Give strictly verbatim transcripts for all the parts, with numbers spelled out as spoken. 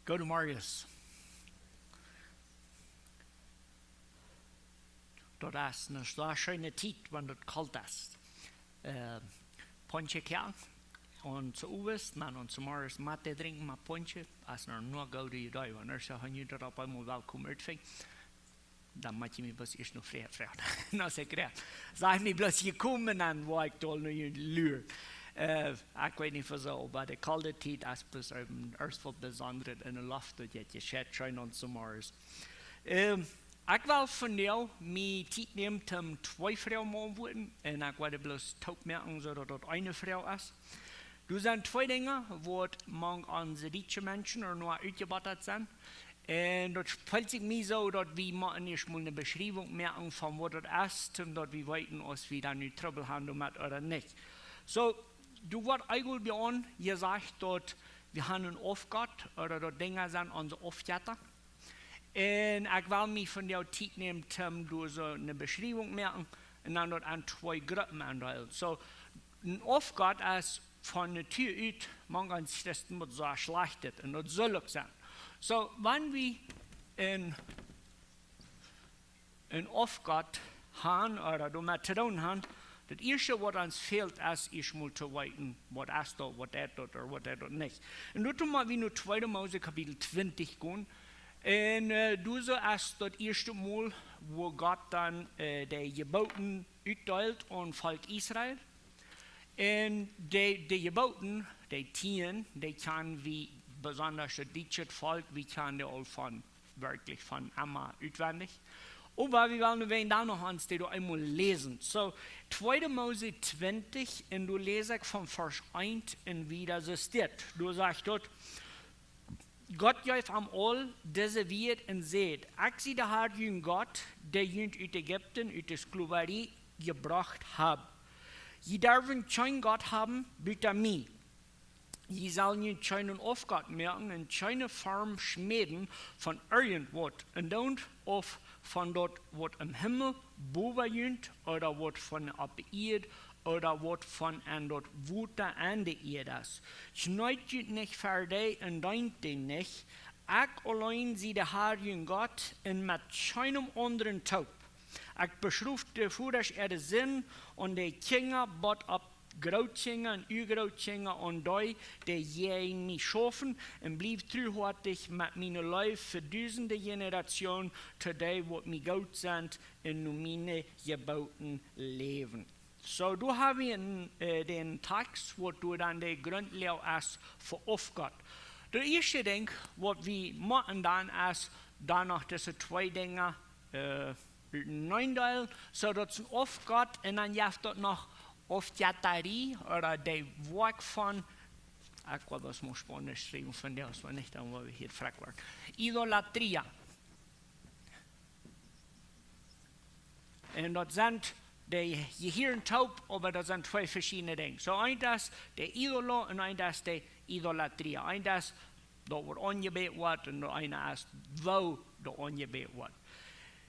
Goodemorjes. Daut es eene sea scheene Tiet, wan daut kolt es. Äh, Ponche kjeen. Un soo owes, dan un soo morjes Mate drinkjen, mau Ponche, es noch nich goot idee, wan ekj saj, hia daut opp eemol welkom utfinjen. Dan mott jie mie bloos ieescht noch froagen. Na, secha. Saj mie bloos, jie komen, dan woa ekj doa nu lua. Äh, ekj weet nich woo soo, oba de kolde Tiet es bloos een, ieescht waut Besondret enne Loft, daut jeit je scheen un soo morjes. Ähm, ekj well vondoag mie Tiet nämen, om twee Froagen beauntwuaden. Un ekj woa bloos toop moaken, soo daut daut eene Froag es. Doa sent twee Dinja, waut mank onse dietsche Menschen ea noch utjebottat sent. Un daut felt sikj mie soo, daut wie motten ieescht mol eene Beschriewunk moaken von waut daut es, om daut wie weeten, aus wie doa nu Trubbel haben doamet ooda nich. Soo, doa woat eejentlich bie ons jesajcht, daut wie haben eenen Aufgott, ooda daut Dinja sent onse Aufjetta. Un ekj well mie vondoag Tiet nämen, om doa soo eene Beschriewunk moaken un dan daut en twee Gruppen endeelen. Soo, een Aufgott es von Natua ut, mank ons Christen, waut sea schlajcht es, un daut saul uk sennen. Soo, wan wie een, een Aufgott haben, ooda doamet to doonen haben, daut ieeschte waut ons fält es, ieescht mol to weeten, waut es daut, waut deit daut, ooda waut deit daut nich. Un doa mott wie no tweede Mose Kapitel twintich gonen. Un, äh, doa soo es daut ieeschte Mol, wua Gott dan, äh, de Jeboten utdeelt aun Volkj Israel. Un de, de Jeboten, de tieen, dee kjanen wie, besonda daut dietsche Volkj, wie kjanen dee aul von, werkjlich von emma utwendich. Oba wie wellen nu wan dan noch ons dee doa eemol läsen. Soo, tweede Mose twintich, un doa läs ekj von Varsch eent un wieda, soo steit. Doa sajcht daut, Gott jeef an aul dise Wieed un säd: Ekj sie de Herr, jun Gott, dee junt ut Ägipten, ut de Sklowarie jebrocht hab. Jie derwen kjeen Gott haben buta mie. Jie sellen junt kjeenen Aufgott moaken un kjeene Form schmäden von irjent waut, un dan uk von daut, waut em Himmel bowa junt, ooda waut von opp de Ieed, ooda waut von en daut Wota aun de Ieed es. Kjneet junt nich ver dee un deent dee nich. Ekj auleen sie de Herr, jun Gott, un met kjeenem aundren toop. Ekj beschroof de Vodasch äare Sind un de Kjinja bat opp Grootkjinja un Uagrootkjinja aun dee, dee jäajen mie schaufen, un bliew truhoatich met miene Leew fa dusende Jenerationen to dee, waut mie goot sent un no miene Jeboten läwen. Soo, doa hab wie een, äh, dän Tekst, waut doa dan de Grundlage es fa Aufgott. Daut ieeschte Dinkj, waut wie motten dan es, dan noch dise twee Dinja, äh, uteneen deelen, soo daut es een Aufgott, un dan jeft daut noch Aufjettarie, ooda de Woakj von, ekj well daut mol Spaunisch schriewen von dee, aus wan nich, dan woa wie hia frakj woaren. Idolatria. Un daut sent, dee jehieren toop, oba daut sent twee veschiedne Dinja. Soo, eent es de Idolo un eent es de Idolatria. Eent es daut, waut aunjebät woat, un daut eene es, woo daut aunjebät woat.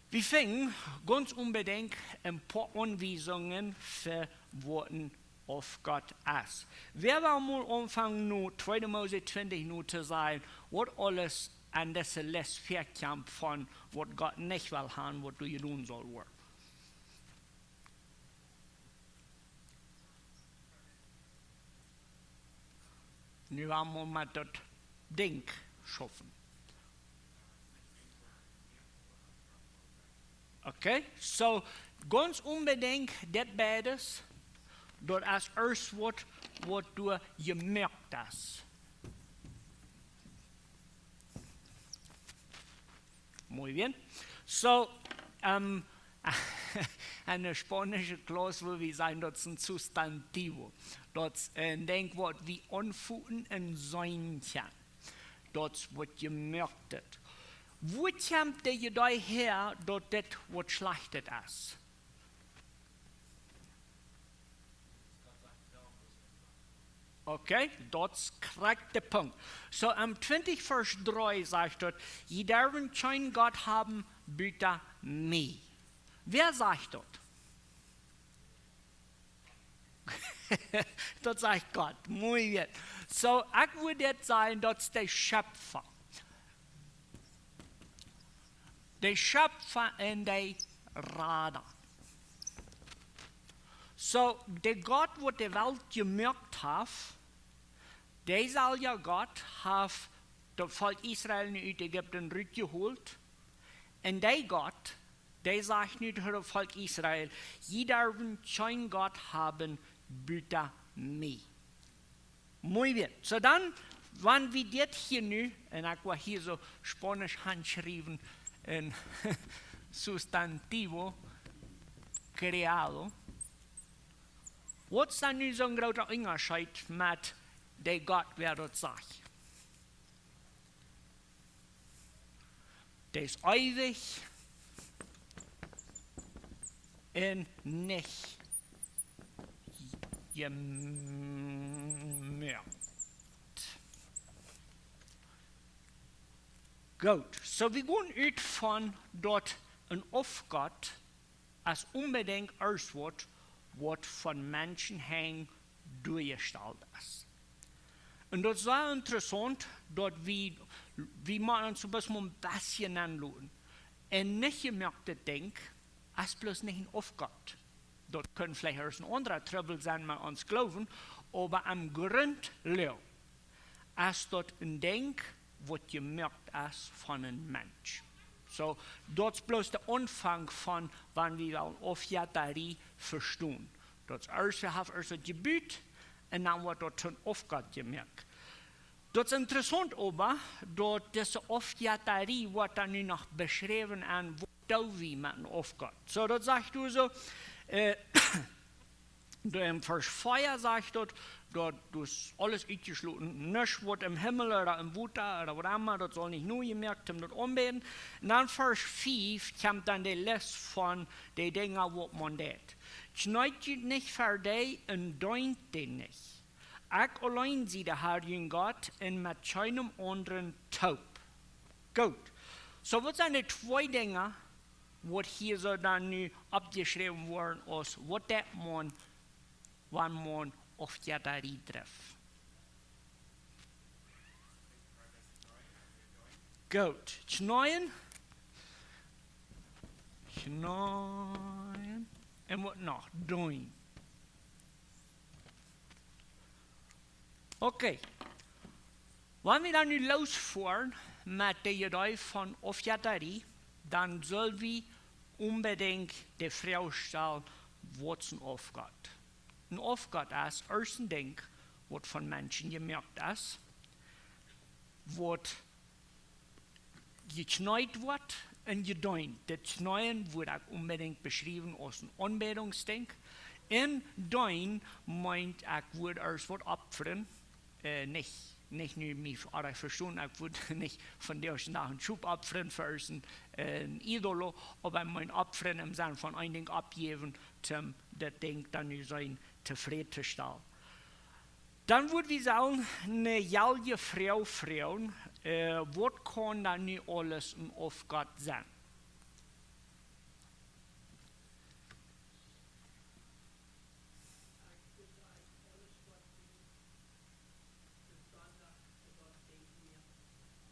Wie finjen gaunz onbedinjt een poa Aunwiesungen fa waut een Aufgott es. Wie woaren mol aunfangen, nu tweede Mose twintich nu to seenen, waut aules aun dise Lest väakjemt von waut Gott nich well haben, waut doa jedonen saul woaren. Nu woa wie mol met daut Dinkj schaufen. Okay, soo, gaunz onbedinjt dit beides, daut es ieescht waut, waut doa jemoakt es. Muy bien. Soo, ähm, enne spaunische Kjlass wudd wie sajen, daut es een sustantivo. Daut es een Dinkj, waut wie aunfoten un seenen kjennen. Daut es waut jemoakt es. Wua kjemt de Idee häa, daut dit waut Schlajchtet es? Okay, daut es krakjt de Punkt. Soo, em twintich Varsch dree sajcht daut: Jie derwen kjeen Gott haben buta mie. Wäa sajcht daut? Daut sajcht Gott. Muy bien. Soo, ekj wudd dit sajen, daut es de Schepfa. De Schöpfa un de Rada. Soo, de Gott, waut de Welt jemoakt haft, dee selwja Gott haft daut Volkj Israel nu ut Ägipten rutjehoolt. Un dee Gott, dee sajcht nu to daut Volkj Israel: "Jie derwen kjeen Gott haben buta mie." Muy bien. Soo dan, wan wie dit hia nu, un ekj woa hia soo Spaunisch hanschriewen, en sustantivo creado. Waut es dan nu soon groota Unjascheet met de Gott, wäa daut sajcht? Dee es eewich un nich jemoakt. Goot, soo wie gonen ut von daut een Aufgott es onbedinjt aules waut, waut von Menschenhenj doajestalt es. Un daut es sea interessaunt, daut wie, wie motten ons bloos mau een bät nenloten. Een nich jemoaktet Dinkj es bloos nich een Aufgott. Daut kaun veleicht ieescht een aundra Trubbel sennen met ons Gloowen, oba aum Grunt es daut een Dinkj, waut jemoakt es von een Mensch. Soo, daut es bloos de Aunfank von, wan wie wellen Aufjettarie vestonen. Daut es ieescht, wie haben ieescht daut jebut, un dan woat daut toom Aufgott jemoakt. Daut es interessaunt oba, daut dise Aufjettarie woat dan nu noch beschräwen aun, waut doo wie met een Aufgott. Soo, daut sajcht doa soo, äh, doa em Varsch vea sajcht daut, daut, daut es aules utjeschloten. Nuscht waut em Himmel ooda em Wota ooda waut emma, daut saul nich nu jemoakt, om daut aunbäden. Un dan Varsch fief kjemt dan de List von de Dinja, waut maun deit. Kjneet junt nich ver dee un deent dee nich. Ekj auleen sie de Herr, jun Gott, un met kjeenem aundren toop. Goot. Soo, waut sent de twee Dinja, waut hia soo dan nu oppjeschräwen woaren aus waut deit maun, wan maun Aufjettarie drift? Goot. Kjneeen. Kjneeen. Un waut noch? Deenen. Okay. Wan wie dan nu loosfoaren met de Idee von Aufjettarie, dan sell wie onbedinjt de Froag stalen, waut es een Aufgott? Een Aufgott es ieescht een Dinkj, waut von Menschen jemoakt es, waut jekjneet woat un jedeent. Daut Kjneeen woat uk onbedinjt beschräwen aus een Aunbädungsdinkj. Un deenen meent, ekj woa ieescht waut opfren, äh, nich, nich nu mie, ooda ekj vesto, ekj woa nich vondoag dän Dach een Schop opfren fa een, äh, een Idol, oba ekj meen opfren em Senn von een Dinkj oppjäwen, om daut Dinkj dan nu sien tofräd to stalen. Dan wudd wie sellen eene jelje Froag froagen, äh, waut kaun dan nu aules een Aufgott sennen?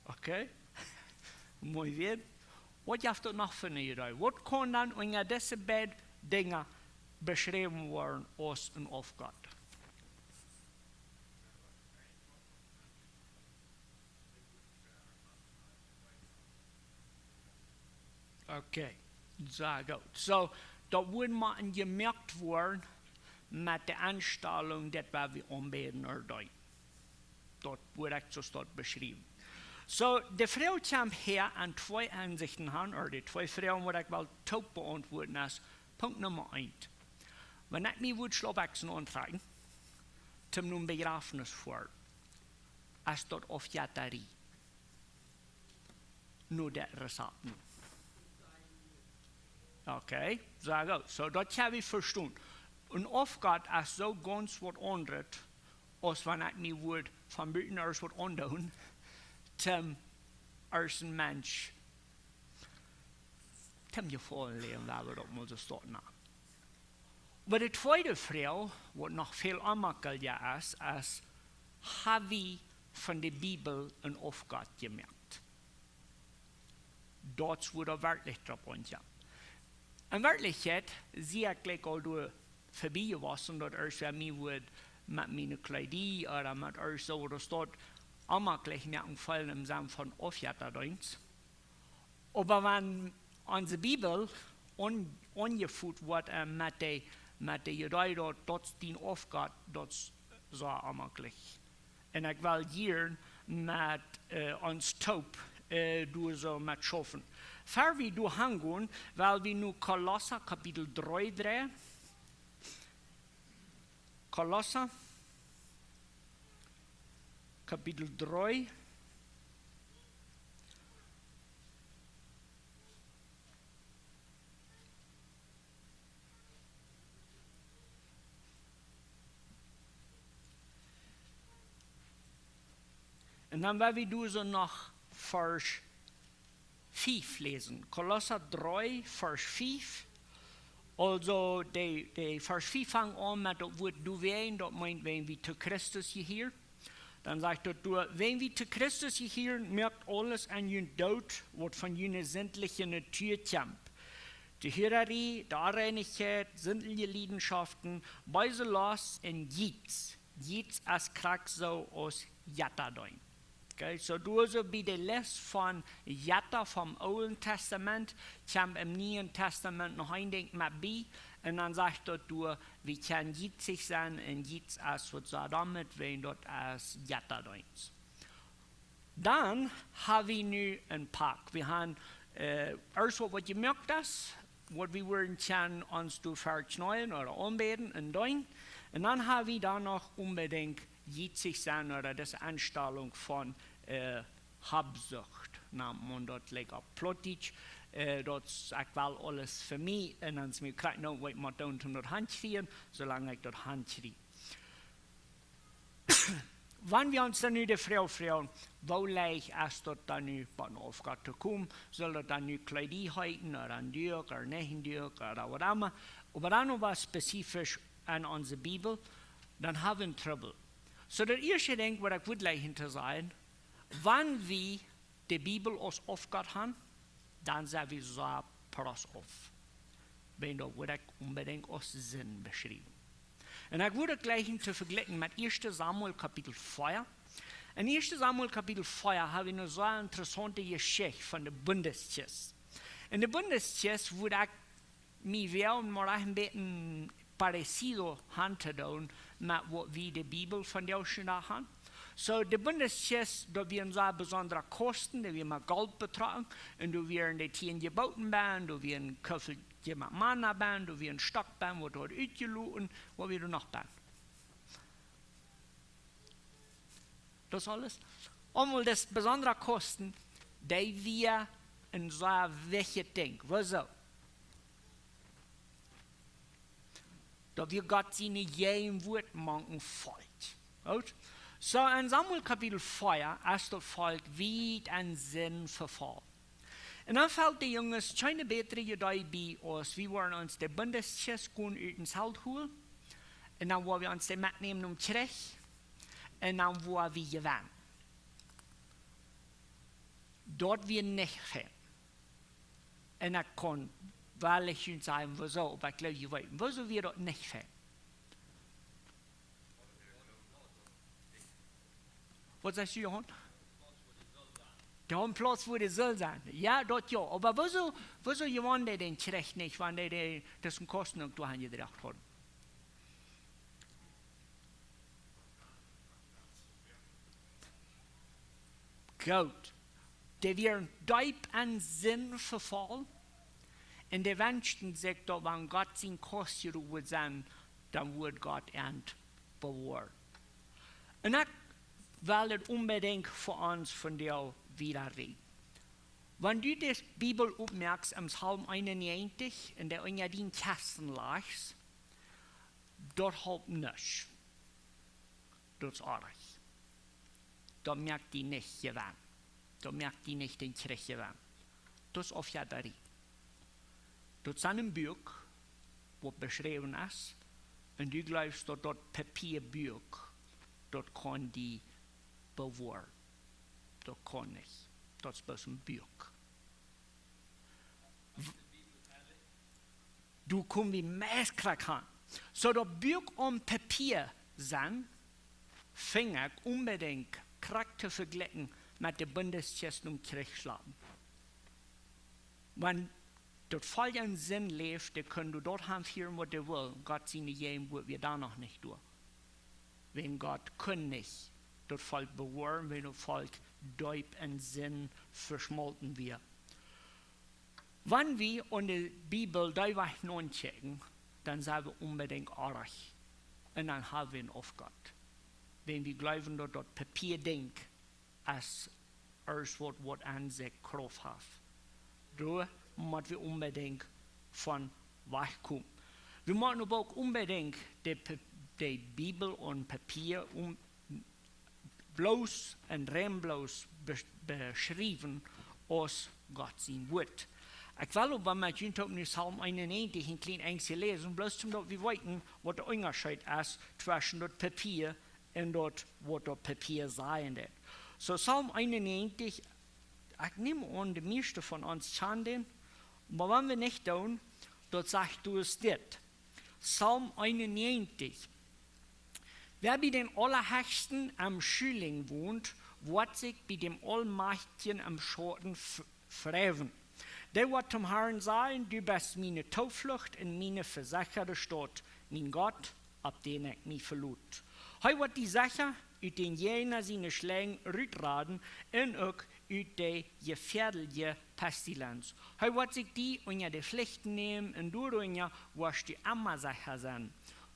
Okay. Muy bien. Waut jeft daut noch fa eene Idee? Waut kaun dan unja dise beid Dinja beschräwen woaren aus een Aufgott? Okay, sea goot. Soo, daut wudd mau jemoakt woaren met de Enstalunk, daut wie aunbäden ooda deenen. Daut woat uk soo stoakj beschräwen. Soo, de Froag kjemt hia aun twee Ensichten aun, ooda de twee Froagen, waut ekj well toop beauntwuaden es, Punkt Numma eent. Wan ekj mie wudd Schlaubbekjsen auntrakjen, toom no een Bejrafnis foaren, es daut Aufjettarie? No de Rezapt. Okay, sea goot. Soo, daut hab ekj vestonen. Een Aufgott es soo gaunz waut aundret, aus wan ekj mie wudd von buten ieescht waut aundoonen, om ieescht een Mensch, om Jefaulen läwen, wan wie daut mol soo stoakj nanen. Oba de tweede Froag, waut noch väl aunmakjelja es, es, ha wie von de Bibel een Aufgott jemoakt? Daut es wua daut werkjlich dropp aunkaum. En Werkjlichkjeit sie ekj jlikj aul doa verbie jewast, daut irjentwäa mie wudd met miene Kjleeda ooda met irjent soo waut, daut aunmoakjlich moaken, feelen em Senn von Aufjettadeenst. Oba wan onse Bibel aun-, aunjefot woat, äh, met de, met de Idee daut, daut es dien Aufgott, daut es soo aunmoakjlich. Un ekj well hia met, äh, ons toop, äh, doa soo met schaufen. Ver wie doa hangonen, well wie nu Kolossa Kapitel dree dreien. Kolossa, Kapitel dree. Un dan woa wie doa soo noch Varsch fief läsen. Kolossa dree, Varsch fief. Aulsoo, de, de Varsch fief fangt aun met daut Wuat doawäajen, daut meent, wan wie to Christus jehieren. Dan sajcht daut doa: Wan wie to Christus jehieren, moakt aules aun junt doot, waut von june sintliche Natua kjemt. De Hurarie, de Onreinichkjeit, sintliche Liedenschoften, beese Lost un Jiez. Jiez es krakjt soo aus Jettadeenst. Okay, soo doa soo bie de List von Jetta vom Oolen Tastament, kjemt em Nieen Tastament noch een Dinkj met bie, un dan sajcht daut doa, wie kjennen jiezich sennen, un Jiez es waut soo doamet, wan daut es Jettadeenst. Dan ha wie nu een Pak. Wie han, äh, ieescht waut, waut jemoakt es, waut wie wudden kjennen ons doa vekjneen ooda aunbäden un deenen. Un dan ha wie dan noch onbedinjt jiezich sennen ooda dise Enstalunk von, äh, Habsucht, nant maun daut, like, opp Plautdietsch. Äh, daut es, ekj well aules fa mie, un dan es mie krakjt nu, waut ekj mott doonen, om daut han to kjrieen, soo lang ekj daut han kjrie. Wan wie ons dan nu de Froag froagen, woo leicht es daut dan nu bie een Aufgott to komen? Saul daut dan nu Kjleeda heeten, ooda een Duak, ooda nich een Duak, ooda waut emma? Oba dan noch waut spezifisch aun onse Bibel, dan ha wie een Trubbel. Soo, daut ieeschte Dinkj, waut ekj wudd jleichen to sajen, wan wie de Bibel aus Aufgott han, dan sent wie soo parat opp. Wan daut wudd ekj onbedinjt aus Sind beschriewen. Un ekj wudd daut jleichen to vejlikjen met ieeschte Samuel Kapitel vea. En ieeschte Samuel Kapitel vea ha wie eene sea interessaunte Jeschicht von de Bundeskjist. En de Bundeskjist wudd ekj mie woagen, mau een bät parecido han to doonen met waut wie de Bibel vondoag dän Dach han. Soo, de Bundeskjist, daut wia een sea besondra Kosten, dee wia met Golt betrocken, un doa wieren de tieen Jeboten bie, doa wia een Kuffeltje met Manna bie, doa wia een Stock bie, waut doa utjeloten, waut wia doa noch bie? Daut es aules. Aulemol dise besondre Kosten, dee wia een sea wichtjet Dinkj. Wuarom? Daut wia Gott sien Jäajenwuat mank daut Volkj. Goot? Soo, en Samuel Kapitel vea es daut Volkj wiet en Sind vefollen. Un dan felt de Junges kjeene bätre Idee bie, aus wie wudden ons de Bundeskjist gonen ut dän Zelt holen. Un dan woa wie ons dee metnämen nom Kjrich. Un dan woa wie jewennen. Daut wia nich fein. Un ekj kaun werkjlich junt sajen, wuarom, oba ekj jleew, jie weeten, wuarom wia daut nich fein. Waut sajchst du, Johan? Dee haud een Plauz, wua dee sull sennen. Jo, daut jo. Oba wuarom, wuarom jewonnen dee dän Kjrich nich, wan dee, dee, daut es een Kosten, waut doa aunjedroagen haud? Goot. Dee wieren deep en Sind vefollen. Un dee wenschten sikj daut, wan Gott sien Kost hia wudd sennen, dan wudd Gott an bewoaren. Un ekj well daut onbedinjt fa ons vondoag wieda räden. Wan du de Bibel oppmoakst, em Psalm eenunnäajentich, un dee unja dien Kjessen lajchst, daut halpt nuscht. Daut es oajch. Daut moakt die nich jewennen. Daut moakt die nich dän Kjrich jewennen. Daut es Aufjettarie. Daut es een Buak, waut beschräwen es, un du jleefst, daut daut Papia Buak, daut kaun die bewoaren. Daut kaun nich. Daut es bloos een Buak. Du komm wie meist krakjt han. So daut Buak aum Papia sennen, finj ekj onbedinjt krakjt to vejlikjen met de Bundeskjisten aum Kjrichsschlapen. Wan daut Volkj en Sind läft, dee kunnen doa daut han fieren waut dee wullen. Gott siene Jäajenwoat wia doa noch nich doa. Wan Gott kunn nich daut Volkj bewoaren, wan daut Volkj deep en Sind veschmolten wia. Wan wie aun de Bibel dee Wajch nochecken, dan sent wie onbedinjt oajch. Un dan haben wie een Aufgott. Wan wie jleewen daut daut Papia denkjt, aus aules waut, waut aun sikj Krauft haft. Doa motten wie onbedinjt von wajchkomen. Wie motten oba uk onbedinjt de, Pa- de Bibel aun Papia om, bloos un rein bloos be- beschriewen aus Gott sien Wuat. Ekj well oba met junt uk nu Psalm eenunnäajentich een kjlien Enjstje läsen, bloos om daut wie weeten waut de Unjascheet es tweschen daut Papia un daut waut daut Papia sajen deit. So Psalm eenunnäajentich, ekj näm aun, de mieeschte von ons kjanen dän, oba wan wie nich doonen, daut sajcht doa dit. Psalm eenunnäajentich. Wäa bie dän Aulahechsten em Schulinj wont, woat sikj bie däm Aulmajchtjen em Schauten f- freien. Dee woat tom Harn sajen: Du best miene Tooflucht un miene vesechade Staut, mien Gott, opp dän ekj mie velot. Hee woat die secha ut dän Jäajna siene Schlenj rutraden un uk ut de jefäadelje Pestilenz. Hee woat sikj die unja de Flichten nämen un doarunja woascht du emma secha sennen,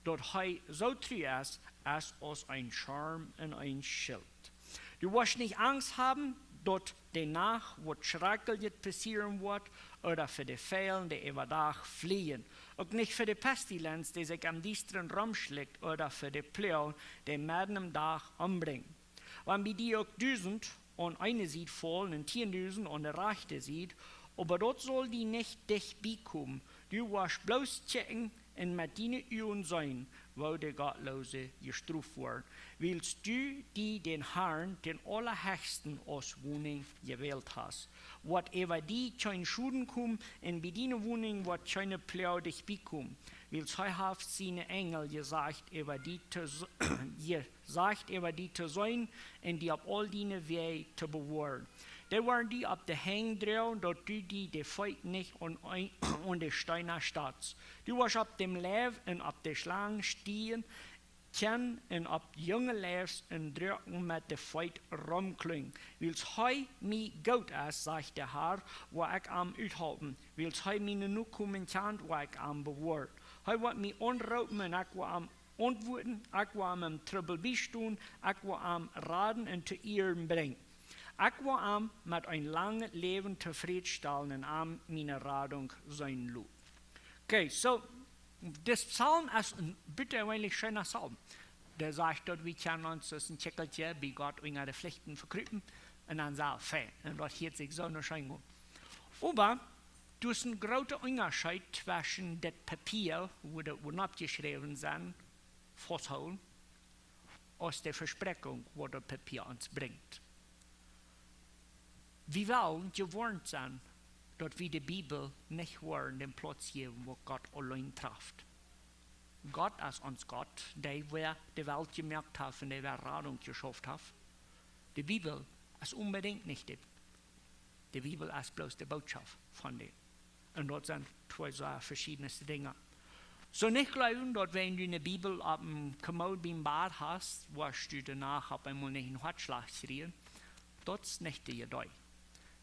daut hee soo tru es, es aus een Schirm un een Schilt. Du woascht nich Angst haben, daut de Nacht waut Schrakjlichet passieren woat, ooda fa de Fielen, dee äwadach flieejen. Uk nich fa de Pestilenz, dee sikj em Diestren romschlekjt, ooda fa de Ploag, dee medden em Dach ombrinjt. Wan bie die uk dusent aun eene Sied faulen un tiendusent aun de rajchte Sied, oba daut saul die nich dicht bie komen. Du woascht bloos kjikjen un met diene Uagen seenen, woo de Gottloose jestroft woaren, wiels du die dän Harn, dän Aulahechsten, aus Woninj jewält hast. Woat äwa die kjeen Schoden komen un bie diene Woninj woat kjeene Ploag dicht bie komen, wiels hee haft siene Enjel jesajcht äwa die to s- je- jesajcht äwa die to seenen un die opp aul diene Wäaj to bewoaren. Dee woaren die opp de Henj droagen, daut du die de Feet nich aun, aun de Steena stootst. Du woascht opp däm Leiw un opp de Schlang stieen kjennen un opp junge Leews un droaken met de Feet romkjlunjen. Wiels hee mie goot es, sajcht de Har, woa ekj am uthalpen. Wiels hee miene Nokomen kjant, woa ekj am bewoaren. Hee woat mie aunroopen un ekj woa am auntwuaden, ekj woa am em Trubbel biestonen, ekj woa am raden un to Ieren brinjen. Ekj woa am met een langet Läwen tofräd stalen un am miene Radunk seenen loten. Okay, so, dis Psalm es een butajeweenlich scheena Psalm. Dee sajcht daut wie kjennen ons aus een Kjikjeltje bie Gott unja de Flichten vekrupen un dan sent wie fein. Un daut hieet sikj soo scheen aun. Oba doa es een groota Unjascheet tweschen daut Papia, wua daut woat oppjeschräwen sennen, fausthoolen, aus de Vespräakjunk, waut daut Papia ons brinjt. Wie wellen jewoarnt sennen, daut wie de Bibel nich woaren dän Plauz jäwen, waut Gott auleen traft. Gott es ons Gott, dee, wäa de Welt jemoakt haft un dee, wäa Radunk jeschauft haft. De Bibel es onbedinjt nich de De Bibel es bloos de Bootschoft von dee. Un daut sent twee sea veschiedne Dinja. So nich jleewen, daut wan du ne Bibel opp ne Komood biem Bad hast, woascht du doano opp eemol nich een Hoatschlach kjrieen. Daut es nich de Idee.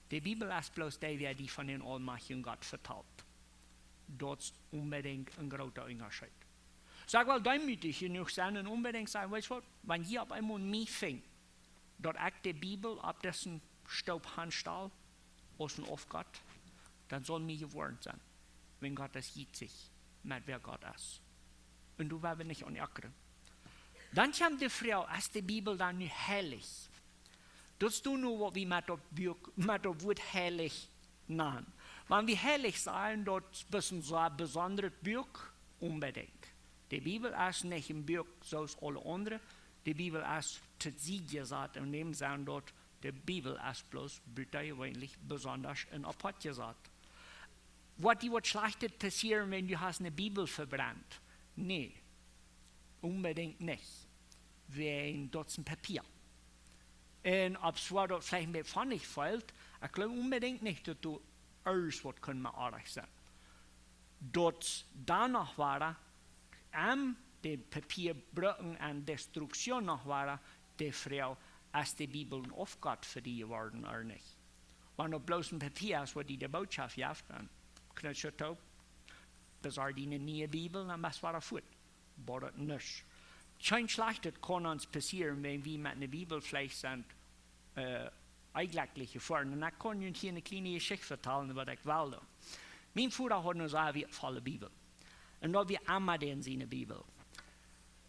De Bibel es bloos dee, wäa die von dän aulmajchtjen Gott vetalt. Daut es onbedinjt een groota Unjascheet. So ekj well deemootich jenuach sennen un onbedinjt sajen: Weetst waut, wan jie opp eemol mie finjen, daut ekj de Bibel opp disen Stoop hanstal aus een Aufgott, dan saul mie jewoarnt sennen, wiels Gott es jietsich met wäa Gott es. Un doa woa wie nich aun ieekjren. Dan kjemt de Froag: Es de Bibel dan nu heilich? Daut es dan nu, waut wie met daut Buak, met daut Wuat heilich nanen. Wan wie heilich sajen, daut es een soo besondret Buak, onbedinjt. De Bibel es nich een Buak soo aus aule aundre. De Bibel es to Sied jesat un däm sent daut, de Bibel es bloos butajeweenlich besonda un apoat jesat. Woat die waut Schlajchtet passieren, wan du hast eene Bibel vebrennt? Nä, onbedinjt nich. Wäajen daut es een Papia. Un opp sea daut veleicht een bät funny feelt, ekj jleew onbedinjt nich, daut du irjent waut kunn mea oajch sennen. Daut dan noch wada, em de Papia brucken un Destruktion noch wada, de Froag, es de Bibel een Aufgott fa die jeworden ooda nich? Wan daut bloos een Papia es, waut die de Bootschoft jeft, dan kjnutsch daut opp, besorj die eene niee Bibel, dan best wada fuat. Boat daut nuscht. Kjeen Schlajchtet kaun ons passieren, wan wie met eene Bibel veleicht sent, äh, onjlekjlich jefoaren. Un ekj kaun junt hia eene kjliene Jeschicht vetalen, waut ekj well doonen. Mien Voda haud eene sea wertvolle Bibel. Un daut wia emma dän siene Bibel.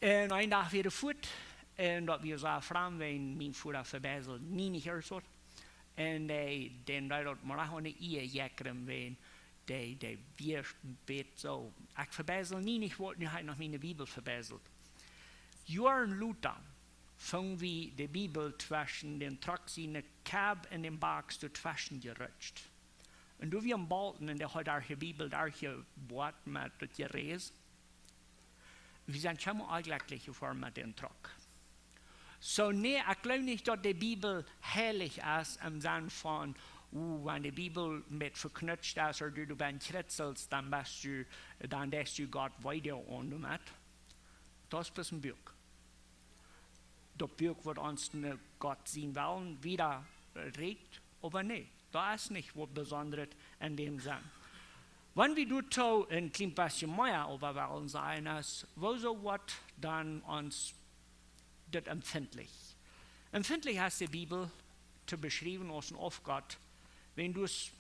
Un een Dach wia hee fuat, un daut wia sea framd, wan mien Voda vebäseld nie nich ieescht waut. Un hee, dän deed daut mau noch eene Ea jekjren, wan dee, dee wia een bät soo. Ekj vebäsel nie nich waut, nu hee noch miene Bibel vebäselt. Joaren lota fungen wie de Bibel tweschen dän Truck siene Kab un dän Box doa tweschen jerutscht. Un doa wia een Bolten un dee haud de Bibel doa jeboat met daut Jeräs. Wie sent kjeenmol onjlekjlich jefoaren met dän Truck. Soo, nä, ekj jleew nich, daut de Bibel heilich es, em Senn von, uh, wan de Bibel met veknutscht es, ooda du, du best kritzelst, dan best du, dan deist du Gott wee doamet. Daut es bloos een Buak. Daut Buak, waut ons no Gott sien Wellen wieda rät, oba nä, daut es nich waut Besondret en däm Senn. Wan wie doa too een kjlien bät mea äwa wellen sajen, es, woo soo woat dan ons daut empfindlich? Empfindlich es de Bibel to beschriewen aus een Aufgott, wan du es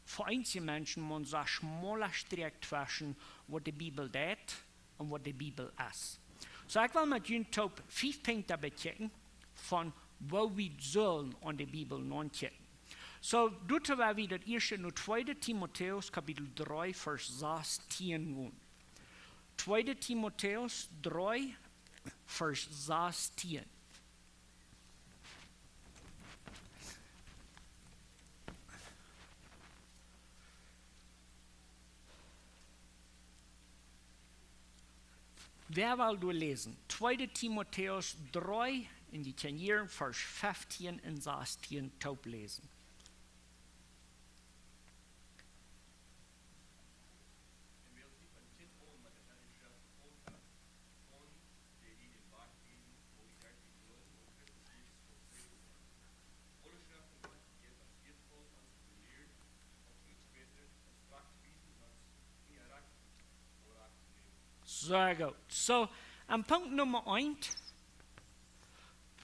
fa eenje Menschen mau soo schmale Strakj tweschen, waut de Bibel deit un waut de Bibel es. Soo, ekj well met junt toop fief Punkten bekjikjen von woo wie sellen aun de Bibel notkjikjen. Soo, doa woa wie daut ieeschte no tweede Timotäus Kapitel dree, Varsch sastieen gonen. Tweede Timotäus dree, Varsch sastieen. Wäa well doa läsen? Tweede Timotäus dree, un jie kjennen hia Varsch feftieen un sastieen toop läsen. Sea goot. Soo, aun Punkt Numma eent.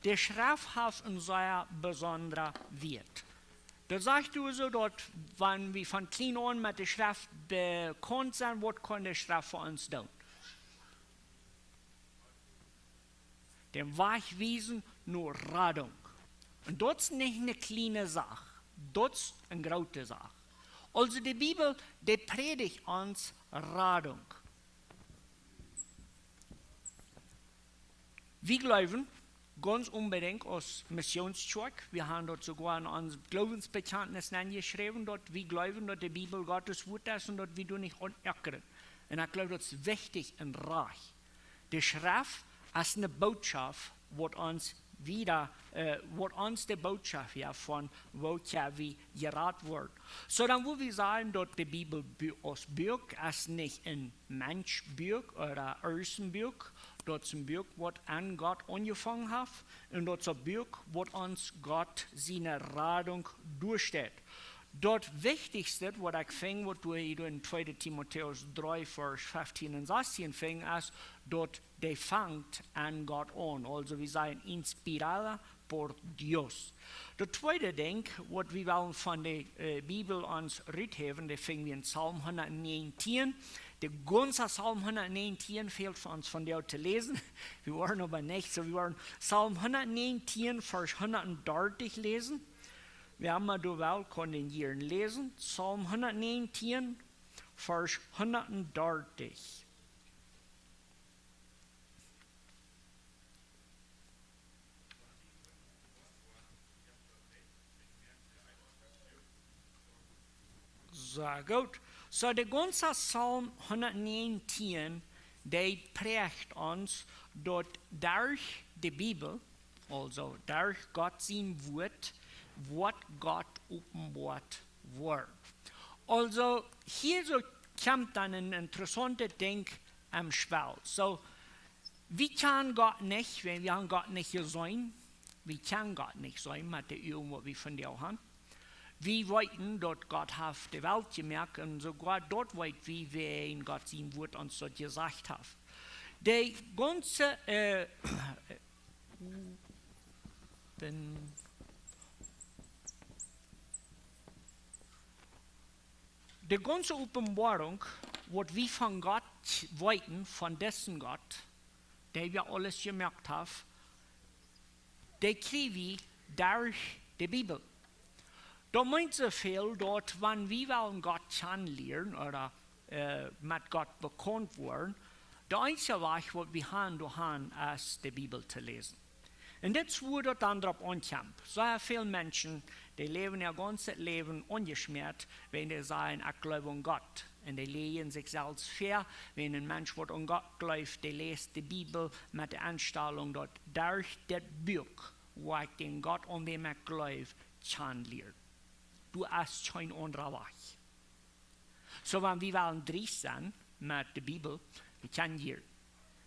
De Schreft haft een sea besondren Wieet. Daut sajcht doa soo, daut wan wie von kjlien aun met de Schreft bekaunt sent, waut kaun de Schreft fa ons doonen? Dän Wajch wiesen no Radunk. Un daut es nich eene kjliene Sach, daut es eene groote Sach. Aulsoo de Bibel, dee prädicht ons Radunk. Wie jleewen, gaunz onbedinjt aus Missionskjoakj, wie haben daut soogoa en ons Gloowensbekjantnis nenjeschräwen, daut wie jleewen, daut de Bibel Gottes Wuat es un daut wie doa nich aun äakjren. Un ekj jleew, daut es wichtich un rajcht. De Schreft es eene Bootschoft, waut ons wieda, äh, waut ons de Bootschoft jeft von woo wie jerat woaren. Soo dan, woo wie sajen, daut de Bibel Bu-, aus Buak es nich een Menschbuak ooda een Buak, daut es een Buak, waut aun Gott aunjefongen haft, un daut es een Buak, waut ons Gott siene Radunk doasteit. Daut wichtichste, waut ekj finj, waut wie hia en tweede Timotäus dree, Varsch feftieen un sastieen finjen, es, daut dee fangt aun Gott aun. Aulsoo, wie sajen inspirada por Dios. Daut tweede Dinkj, waut wie wellen von de, äh, Bibel ons ruthäwen, dee finj wie en Psalm hundatnäajentieen. De gaunze Psalm hundatnäajentieen fält fa ons vondoag to läsen. Wie woaren oba nich, soo wie woaren Psalm hundatnäajentieen, Varsch hundatdartich läsen. Wäa emma doa well, kaun dän jieren läsen. Psalm hundatnäajentieen, Varsch hundatdartich. Sea goot. So, de gaunze Psalm hundatnäajentieen, dee präajt ons, daut derch de Bibel, aulsoo derch Gott sien Wuat, woat Gott openboat woaren. Aulsoo, hia soo kjemt dan een interessauntet Dinkj aum Spell. So, wie kjanen Gott nich, wan wie haben Gott nich jeseenen. Wie kjanen Gott nich seenen met de Uagen, waut wie vondoag haben. Wie weeten, daut Gott haft de Welt jemoakt, un soogoa daut weet wie, wäajen Gott sien Wuat ons daut jesajcht haft. De gaunze, äh, open-, de gaunze Openboarunk, waut wie von Gott weeten, von disen Gott, dee wie aules jemoakt haft, dee kjrie wie derch de Bibel. Daut meent soo väl, daut wan wie wellen Gott kjanen lieren ooda, äh, met Gott bekaunt woaren, de eensje Wajch, waut wie haben, doahan, es de Bibel to läsen. Un dit es wua daut dan doaropp aunkjemt. Sea väl Menschen, dee läwen äa gaunzet Läwen onjeschmäat, wan dee sajen: "Ekj jleew aun Gott." Un dee läajen sikj selfst väa, wan een Mensch, waut aun Gott jleeft, dee läst de Bibel met de Enstalunk, daut derch dit Buak woa ekj dän Gott, aun wäm ekj jleew, kjanen lieren. Doa es kjeen aundra Wajch. So, wan wie wellen dreist sennen met de Bibel, wie kjennen hia,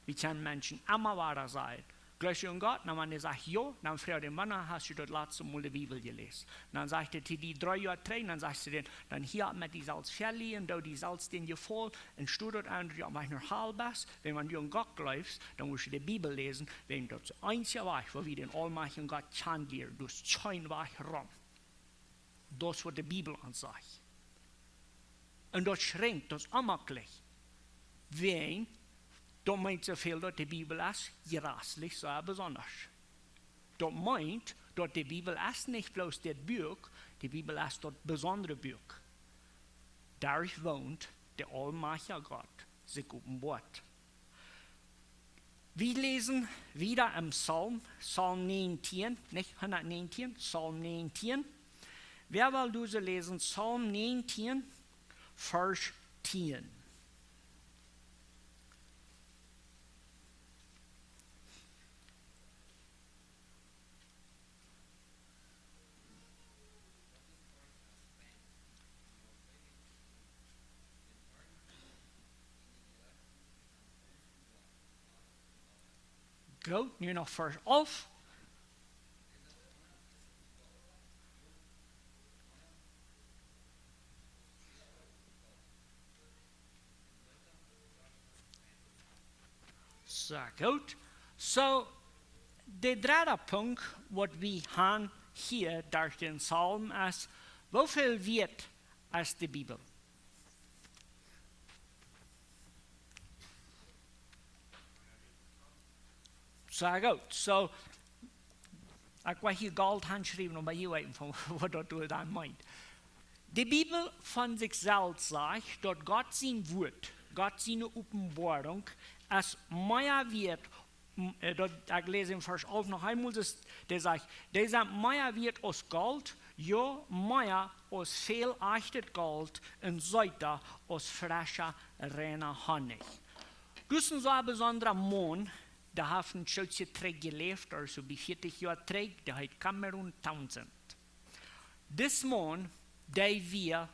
wie kjennen Menschen emma wada sajen: "Jleefst du aun Gott?" Dan wan dee sajcht: "Jo", dan froag dän: "Wanea hast du daut latste Mol de Bibel jeläst?" Dan sajcht hee: "Dee dree Joa trigj." Dan sajchst du dän: "Dan hia met die selfst väalieejen, doo die selfst dän Jefaulen un stua daut aun, daut du aum Wajch no Hal best. Wan, wan du aun Gott jleefst, dan motst du de Bibel läsen, wan daut es de eensje Wajch, woo wie dän aulmajchtjen Gott kjanen lieren. Doa es kjeen Wajch rom." Daut es, waut de Bibel ons sajcht. Un daut schrinkjt, daut es onjemakjlich. Wäajen, daut meent soo väl, daut de Bibel es jreslich, sea besondasch. Daut meent, daut de Bibel es nich bloos dit Buak, de Bibel es daut besondre Buak. Doa woont de aulmajchtja Gott sikj openboat. Wie läsen wieda em Psalm, Psalm näajentieen, nich hundatnäajentieen, Psalm näajentieen. Wäa well dise läsen? Psalm näajentieen, Varsch tieen. Goot, nu noch Varsch alf. Soo, goot. So, de dredde Punkt, waut wie haben hia derch dän Psalm es, woo väl wieet es de Bibel? Soo, goot. So, ekj woa hia Golt hanschriewen, om bie junt eefach von waut daut doa dan meent. De Bibel von sikj selfst sajcht, daut Gott sien Wuat, Gott siene Openboarunk, es mea wieet, m-, äh, daut, ekj läs en Varsch alf noch eemol, daut, dee sajcht: "Dee sent mea wieet aus Golt, jo, mea aus väl ajchtet Golt, un seeta aus frescha, reina Honnich." Daut es een sea besondra Maun, dee haft een Stootje trigj jeläft, aulsoo bie vieetich Joa trigj, dee heet Cameron Townsend. Dis Maun, dee wia,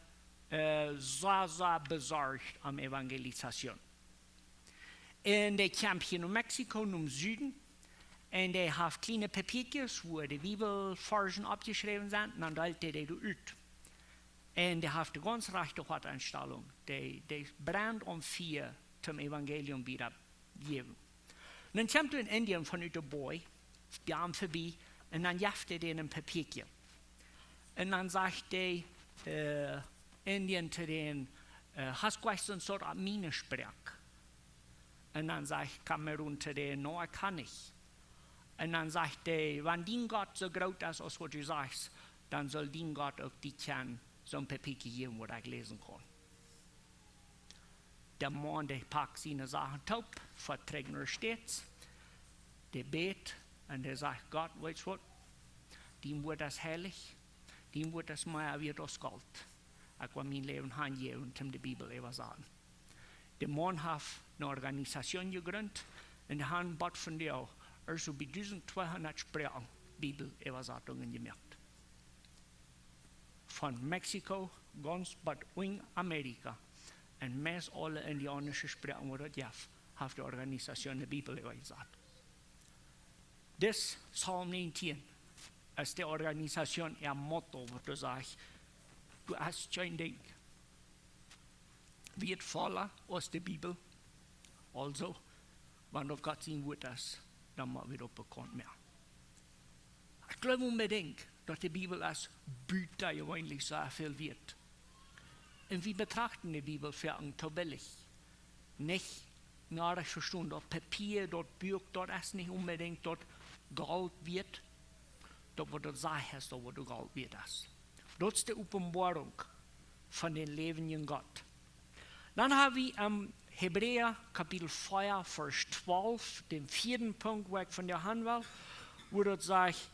äh, sea, sea besorcht om Evangelisation. Un dee kjeem hia no Mexiko, nom Suden. Un dee haft kjliene Papiakjes, wua de Bibelvarschen oppjeschräwen sent, un dan deelt dee dee ut. Un dee haft de gaunz rajchte Hoatenstalunk. Dee, dee brennt om fa daut Evangelium wieda jäwen. Un dan kjemt een India von ut de Boaj, dee kjemt vebie, un dan jeft hee dän een Papiakje. Un dan sajcht de, äh, India to dän, äh: "Hast du nich soont opp miene Sproak?" Un dan sajcht Cameron to dän: "No, ekj kaun nich." Un dan sajcht hee: "Wan dien Gott soo groot es aus waut du sajchst, dan saul dien Gott uk die kjennen soon Papiakje jäwen, waut ekj läsen kaun." De Maun, dee pakt siene Sachen toop, foat trigj no de States, dee bät un dee sajcht: "Gott, weetst waut? Dien Wuat es heilich, dien Wuat es mea wieet aus Golt. Ekj woa mien Läwen hanjäwen toom de Bibel äwasaten. De Maun haft eene Organisation jejrint un dee han bat vondoag, aulsoo bie dusent tweehundat Sproaken Bibeläwasatungen jemoakt. Von Mexiko gaunz bat en Amerika un meist aule indianische Sproaken, waut daut jeft, haft de Organisation de Bibel äwajesat. Dis Psalm näajentieen es de Organisation äa Motto, waut doa sajcht: Du hast kjeen Dinkj, wie et volla aus de Bibel. Aulsoo, wan daut Gott sien Wort es, dan mott wie daut bekaunt moaken. Ekj jleew onbedinjt, daut de Bibel es butajeweenlich soo väl wieet. Un wie betrachten de Bibel fa een to billich. Nich noadich vestonen, daut Papia, daut Buak, daut es nich onbedinjt daut Golt wieet. Daut, waut daut sajcht, es daut, waut daut Golt wieet es. Daut es de Openboarunk von dän läwendjen Gott. Dan ha wie em Hebräa Kapitel vea, Varsch twalf, dän vieeden Punkt, wua ekj von die han well, wua daut sajcht,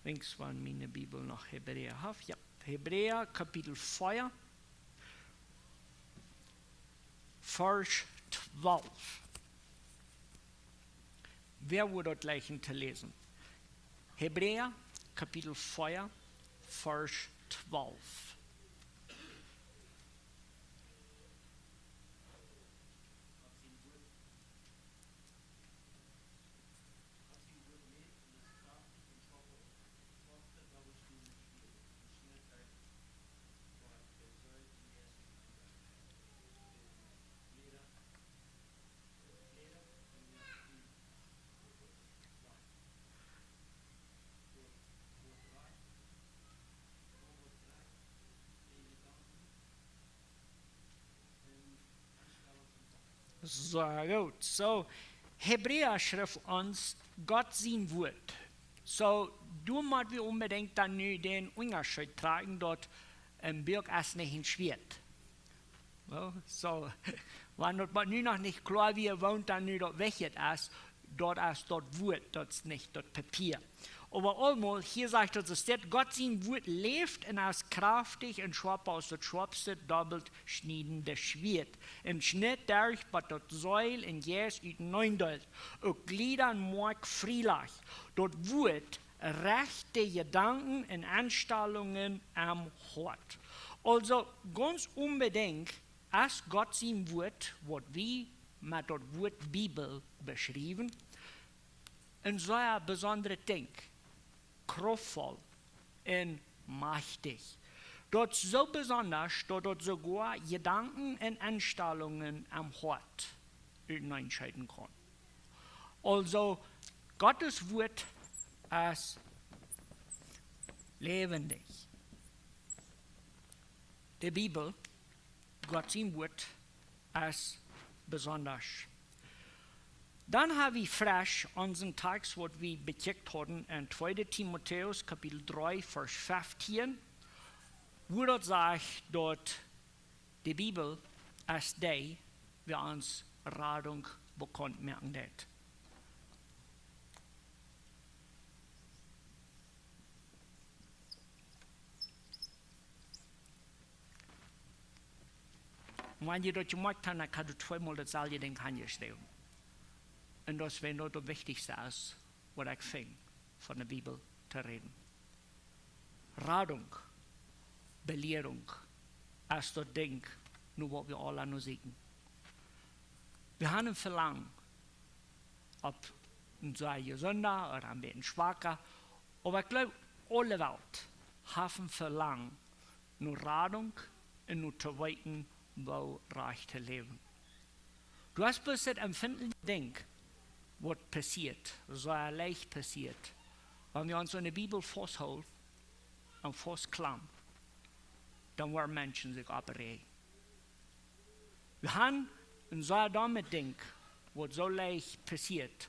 links, wan miene Bibel noch Hebräa haft, jo, Hebräa Kapitel vea, Varsch twalf. Wäa wudd daut jlikjen to läsen? Hebräa, Kapitel vea, Varsch twalf. Soo, goot. Soo, Hebräa schrift ons Gott sien Wort. Soo, doa mott wie onbedinjt dan nu dän Unjascheet trakjen, daut een Buak es nich een Schwieet. Well, soo, wan daut mau nu noch nich kloa wia, waut dan nu daut Wajchjet es, daut es daut Wort, daut es nich daut Papia. Oba aulemol, hia sajcht daut, es dit: Gott sien Wort läft un es kjraftich un schoapa aus daut schoapste dobbelt schniedende Schwieet, un schnit derch, bat daut Seel un Jeist uteneen deelt, uk Jlieda un Moakj frielajcht. Daut Wort recht de Jedanken un Enstalungen aum Hoat. Aulsoo, gaunz onbedinjt es Gott sien Wort, waut wie met daut Wort Bibel beschriewen, een sea besondret Dinkj, kraftvoll un majchtich. Daut soo besondasch, daut daut soogoa Jedanken un Enstalungen aum Hoat uteneen scheiden kaun. Aulsoo, Gott sien Wort es läwendich. De Bibel, Gott sien Wort, es besondasch. Dan ha wie fresch onsen Tekst, waut wie bekjikjt hauden en tweede Timotäus Kapitel dree, Varsch feftieen, wua daut sajcht, daut de Bibel es dee, waut ons Radunk bekaunt moaken deit. Un wan jie daut jemoakjt han, dan kaun daut tweemol daut selwje Dinkj han jeschräwen. Un daut es, wan daut daut Wichtichste es, waut ekj finj, von de Bibel to räden. Radunk, Belierunk, es daut Dinkj, no waut wie aula no sieekjen. Wie han een Velangen, auf een sea jesunda ooda een bät schwaka, oba ekj jleew, aule Welt haft een Velangen no Radunk un no to weeten, woo rajcht to läwen. Du hast bloos daut empfindliche Dinkj, waut passieet, soo leicht passieet. Wan wie ons aun de Bibel fausthoolen un faustklampen, dan woaren Menschen sikj oppräajen. Wie han een sea domet Dinkj, waut soo leicht passieet,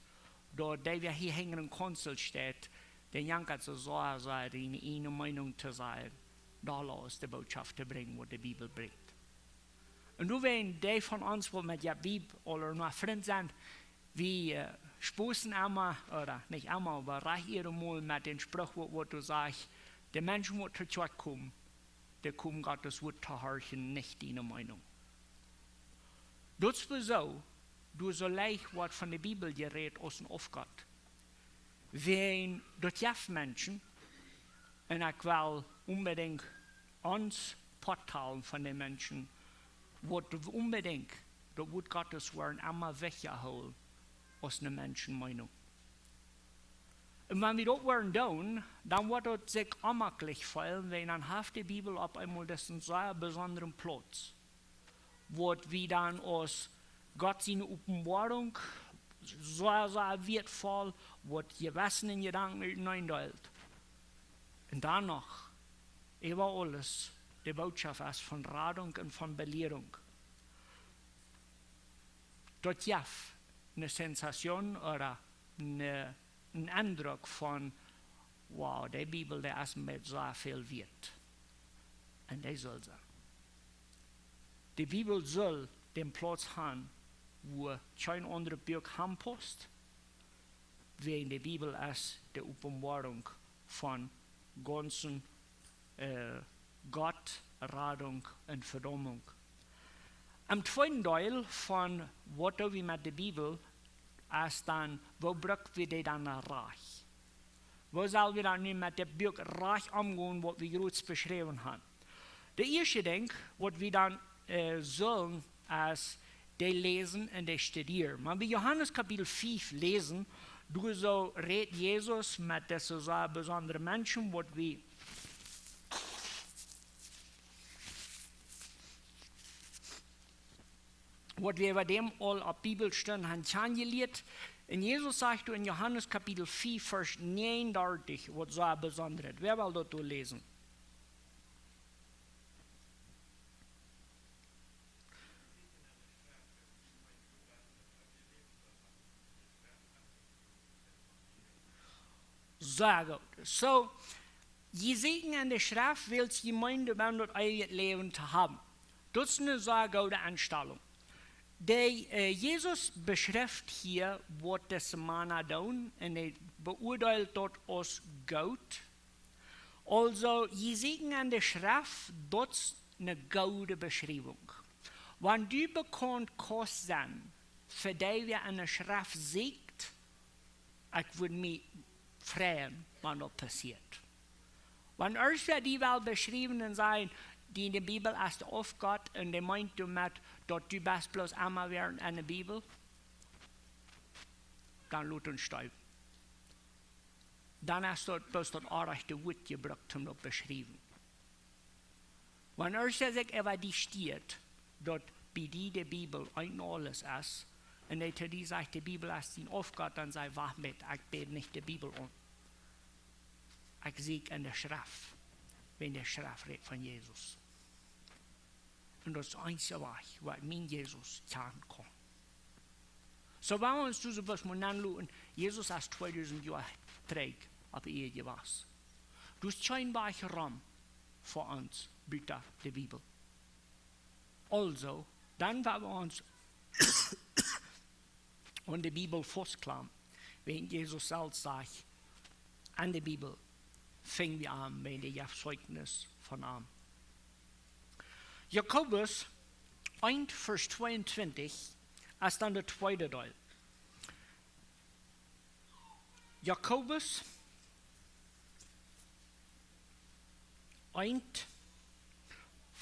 daut dee, wäa hia hinjen een Kaunzel steit, dän jankat soo sea, sea siene ieejne Meenunk to sajen, dolla aus de Bootschoft to brinjen, waut de Bibel brinjt. Un doawäajen, dee von ons, waut met de Bibel aula noch Frind sent, wie, äh, spossen emma, ooda nich emma, oba rajcht jiedet Mol met dän Spruch, waut, waut doa sajcht: De Menschen, waut to Kjoakj komen, dee komen Gott sien Wuat to horchen, nich diene Meenunk. Daut es soo, doa soo leicht woat von de Bibel jerät aus een Aufgott. Wäajen daut jeft Menschen, un ekj well onbedinjt ons Poat talen von de Menschen, waut onbedinjt daut Wuat Gottes woaren emma wichtja hoolen aus ne Menschenmeenunk. Un wan wie daut woaren doonen, dan woat daut sikj onjemaklich feelen, wiels dan haft de Bibel opp eemol disen sea besondren Plauz, waut wie dan aus Gott siene Openboarunk sea, sea wieetvoll, waut Jewessen un Jedanken uteneen deelt. Un dan noch, äwa aules, de Bootschoft es von Radunk un von Belierunk. Daut jeft ne Sensation ooda ne, een Endruck von: Wow, de Bibel, dee es mie sea väl wieet. Un dee saul sennen. De Bibel saul dän Plauz haben, wua kjeen aundret Buak han pausst, wäajen de Bibel es de Openboarunk von gaunzen, äh, Gott, Radunk un Vedaumunk. Em tweeden Deel von waut doo wie met de Bibel, es dan, woo bruck wie dee dan rajcht? Woo sell wie dan nu met dit Buak rajcht omgonen, waut wie jrods beschräwen haben? De ieeschte Dinkj, waut wie dan, äh, sellen, es dee läsen un dee studieren. Wan wie Johanes Kapitel fief läsen, doa soo rät Jesus met dise sea besondre Menschen, waut wie, waut wie äwa däm aul opp Bibelstund haben kjanen jelieet. Un Jesus sajcht doa en Johanes Kapitel fief, Varsch näajenundartich, waut sea besondret. Wäa well daut doa läsen? Sea goot. Soo, jie sieekjen enne Schreft, wiels jie meenen, daut eewje Läwen to haben. Daut es ne sea goode Enstalunk. De, äh, Jesus beschrift hia, waut dise Mana doonen, un hee beuadeelt daut aus goot. Aulsoo, jie sieekjen enne Schreft, daut es ne goode Beschriewunk. Wan du bekaunt kaust sennen, fa dee wäa enne Schreft sieekjt, ekj wudd mie freien, wan daut passieet. Wan irjentwäa die well beschriewen un sajen, diene Bibel es de Aufgott, un dee meent doamet, daut du best bloos emma wada enne Bibel, dan lot am stoawen. Dan es daut bloos daut orrajchte Wuat jebrukt, om daut beschriewen. Wan irjentwäa sikj äwa die stieet, daut bie die de Bibel eent aules es, un hee to die sajcht, de Bibel es dien Aufgott, dan saj: Wacht mau, ekj bäd nich de Bibel aun. Ekj sieekj enne Schreft, wan de Schreft rät von Jesus. Un daut es de eensje Wajch, woo ekj mien Jesus kjanen kaun. Soo, wan wie ons dise Wieed mol aunluaken, Jesus es tweedusent Joa trigj opp de Ieed jewast. Doa es kjeen Wajch rom fa ons, buta de Bibel. Aulsoo, dan, wan wie ons aun de Bibel faustklampen, wan Jesus selfst sajcht, aun de Bibel finj wie am, wan dee jeft Zeichnis von am. Jakobus eent, Varsch tweeuntwintich, es dan de tweede Deel. Jakobus eent,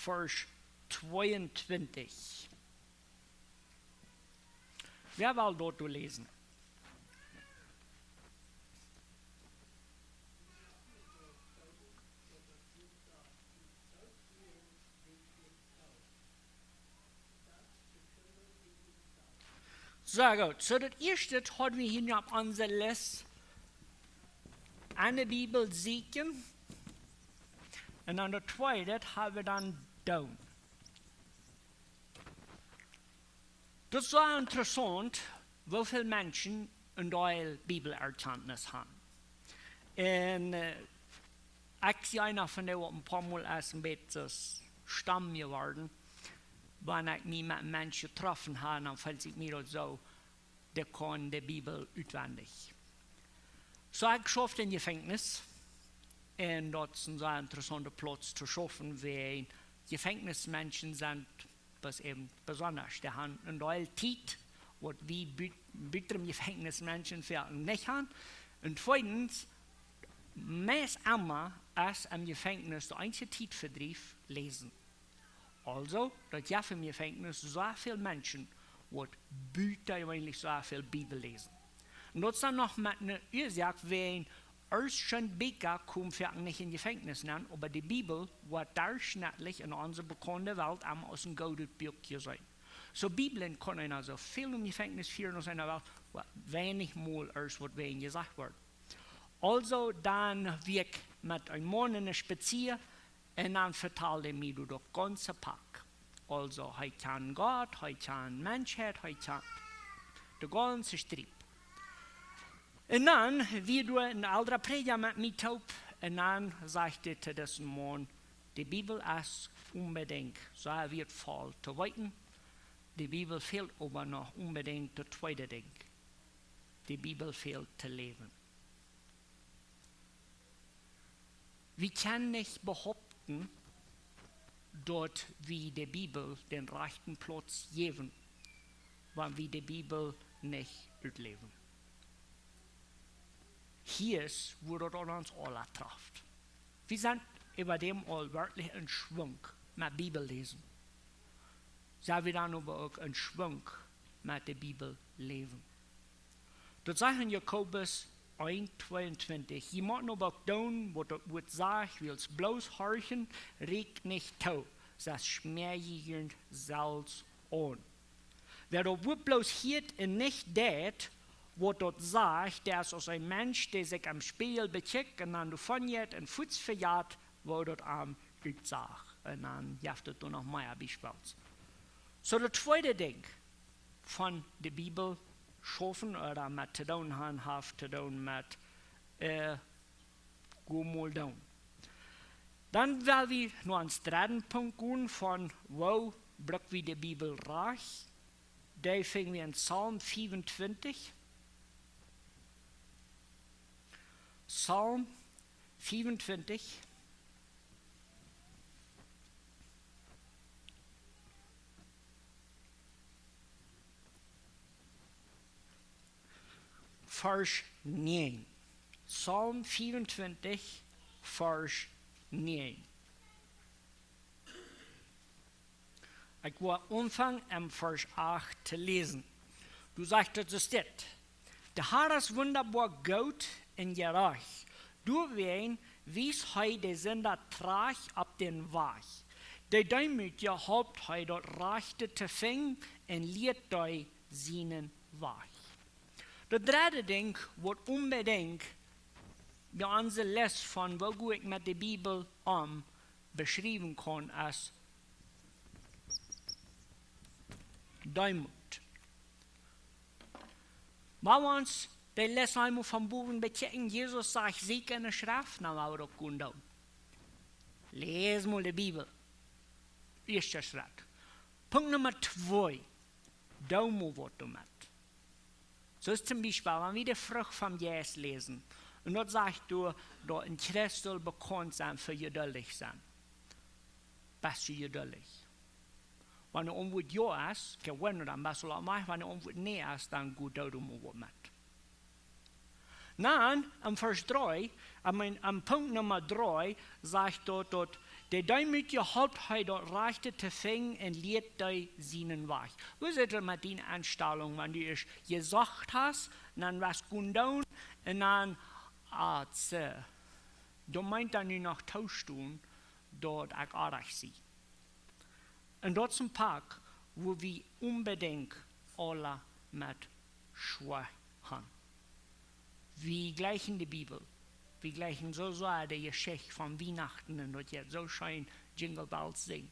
Varsch tweeuntwintich. Wäa well daut doa läsen? Soo, goot. Soo, daut ieeschte haud wie hia opp onse List: enne Bibel sieekjen. Un dan daut tweede haud wie dan doonen. Daut es soo interessaunt, woo väl Menschen een Deel Bibelerkjantnis haben. Un, äh, ekj sie eena von dee, waut een poa Mol es een bät stumm jeworden. Wan ekj mie met een Mensch jetroffen hab, dan feelt sikj mie daut soo, Dee kaun de Bibel utwendich. Soo, ekj schauft em Jefenkjnis. Un daut es een sea interessaunta Plauz to schaufen, wäajen Jefenkjnismenschen sent bes-, äwen besonda. Dee han een Deel Tiet, waut wie bü-, butem Jefenkjnismenschen veleicht nich han. Un tweedens, meist emma es em Jefenkjnis de eensje Tietvedriew läsen. Aulsoo, daut jeft em Jefenkjnis soo väl Menschen, waut butajeweenlich soo väl Bibel läsen. Un daut es dan noch met eene Uasoak, wäajen ieescht sent Bieekja komen veleicht nich em Jefenkjnis nenn, oba de Bibel woat derchschnittlich en onse bekaunde Welt emma aus een goodet Buak jeseenen. Soo Bibeln kaun eena soo väl em Jefenkjnis fieren aus eena well, oba weinich mol ieescht woat wäajen jesajcht woat. Aulsoo, dan wia ekj met een Maun en een Spazia, un dan vetald hee mie daut gaunze Pak. Aulsoo, hee kjand Gott, hee kjand Menschheit, hee kjand de gaunze Striep. Un dan wia doa een eldra Prädja met mie toop, un dan sajcht hee to disen Maun: "De Bibel es onbedinjt soo wertvoll to weeten. De Bibel fält oba noch onbedinjt daut tweede Dinkj. De Bibel fält to läwen." Wie kjennen nich behaupten, daut wie de Bibel dän rajchten Plauz jäwen, wan wie de Bibel nich utläwen. Hia es, wua daut aun ons aula traft. Wie sent äwa däm aul werkjlich em Schwunk met Bibel läsen. Sent wie dan oba uk em Schwunk met de Bibel läwen? Daut sajcht en Jakobus eent tweeuntwintich: "Jie motten oba uk doonen, waut daut Wuat sajcht, wiels bloos horchen rieekjt nich too, sest schmäa jie junt selfst aun. Wäa daut Wuat bloos hieet un nich deit, waut daut sajcht, dee es aus een Mensch, dee sikj em Spieejel bekjikjt un dan doavon jeit un fuaz vejat, woo daut am utsach." Un dan jeft et doa noch mea Biespels. Soo, daut tweede Dinkj von de Bibel schaufen ooda met to doonen han, haft to doonen met, äh, goot mol doonen. Dan well wie no ons dredden Punkt gonen von woo bruck wie de Bibel rajcht. Dee finj wie en Psalm vieruntwintich. Psalm vieruntwintich, Varsch näajen. Psalm vieruntwintich, Varsch näajen. Ekj woa aunfangen em Varsch acht to läsen. Doa sajcht et soo dit: "De Har es wundaboa goot un jerajcht. Doawäajen wiest hee de Sinda trajcht opp dän Wajch. De Deemootje halpt hee daut Rajchte to finjen un lieet dee sienen Wajch." Daut dredde Dinkj, waut onbedinjt bie onse Lest von woo go ekj met de Bibel om beschriewen kaun, es Deemoot. Wan wie ons de Lest eemol von bowen bekjikjen, Jesus sajcht: "Sieekjt en de Schreft", dan woa wie daut uk gonen doonen. Läs mol de Bibel. Ieeschte Schrett. Punkt Numma twee. Doo mol waut doamet. Soo aus toom Biespel, wan wie de Frucht vom Jeist läsen, un daut sajcht doa, daut een Christ saul bekaunt sennen fa jeduldich sennen. Best du jeduldich? Wan de Auntwuat jo es, kjeen Wunda, dan best du aul mol. Wan de Auntwuat nä es, dan go doo mol waut met. Dan, em Varsch dree, I mean, em Punkt Numma dree, sajcht daut, daut de Deemootje halpt hee daut Rajchte to finjen un lieet dee sienen Wajch. Woo sitt et met diene Enstalunk, wan du ieescht jesocht hast, un dan west gonen doonen, un dan, ah, tse, daut meent dan nu noch toostonen, daut ekj oajch sie. Un daut es een Pak, wua wie onbedinjt aula met schwoa han. Wie jlikjen de Bibel. Wie jlikjen soo sea de Jeschicht von Wienachten un daut jeit soo scheen Jingle Bells sinjen.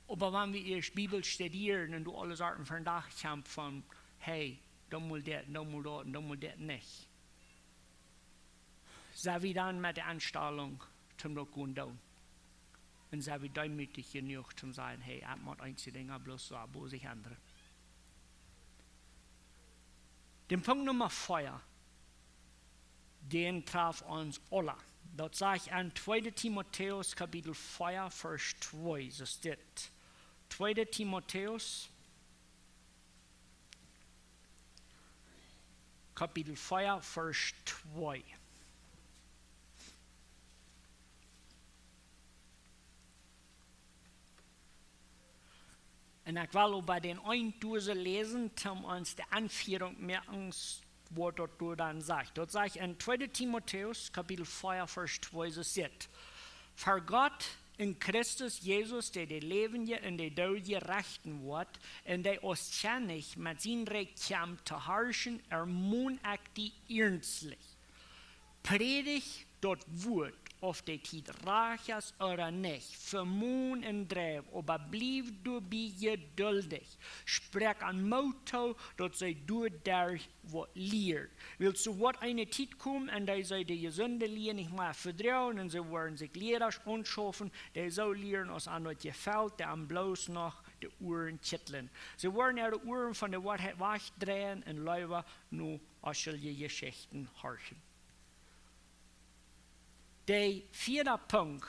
Oba wan wie ieescht Bibel studieren un doa aules Ort von Dach kjemt von, hey, dan mol dit, dan mol daut, dan mol dit nich. Sent wie dan met de Enstalunk toom daut gonen doonen? Un sent wie deemootich jenuach toom sajen: "Hey, ekj mott eenje Dinja bloos soo bosich endren?" Den Punkt Numma vea, dän traf ons aula. Daut sajcht en tweede Timotäus Kapitel vea, Varsch twee, soo steit. Tweede Timotäus Kapitel vea, Varsch twee. Un ekj well oba dän eenen Varsch läsen, om ons de Aunfieunk moaken, waut daut doa dan sajcht. Daut sajcht en tweede Timotäus, Kapitel vea, Varsch twee, soo steit: Ver Gott en Christus Jesus, dee de Läwendje un de Doodje rechten woat, un dee aus Kjennich met sien Rikj kjemt to harschen, ermon ekj die iernstlich. Prädj daut Wuat, auf de Tiet rajcht es ooda nich, vemon un dreiw, oba bliew doabie jeduldich. Spräakj an Moot too, daut see doaderch waut lieren. Wiels doa woat eene Tiet komen, en dee see de jesunde Lia nich mea vedroagen, un see woaren sikj Liera aunschaufen, dee soo lieren aus an daut jefelt, dee an bloos noch de Uaren kjitlen. See woaren äare Uaren von de Woarheit wajchdreien un leewa no oschulje Jeschichten horchen. De vieede Punkt,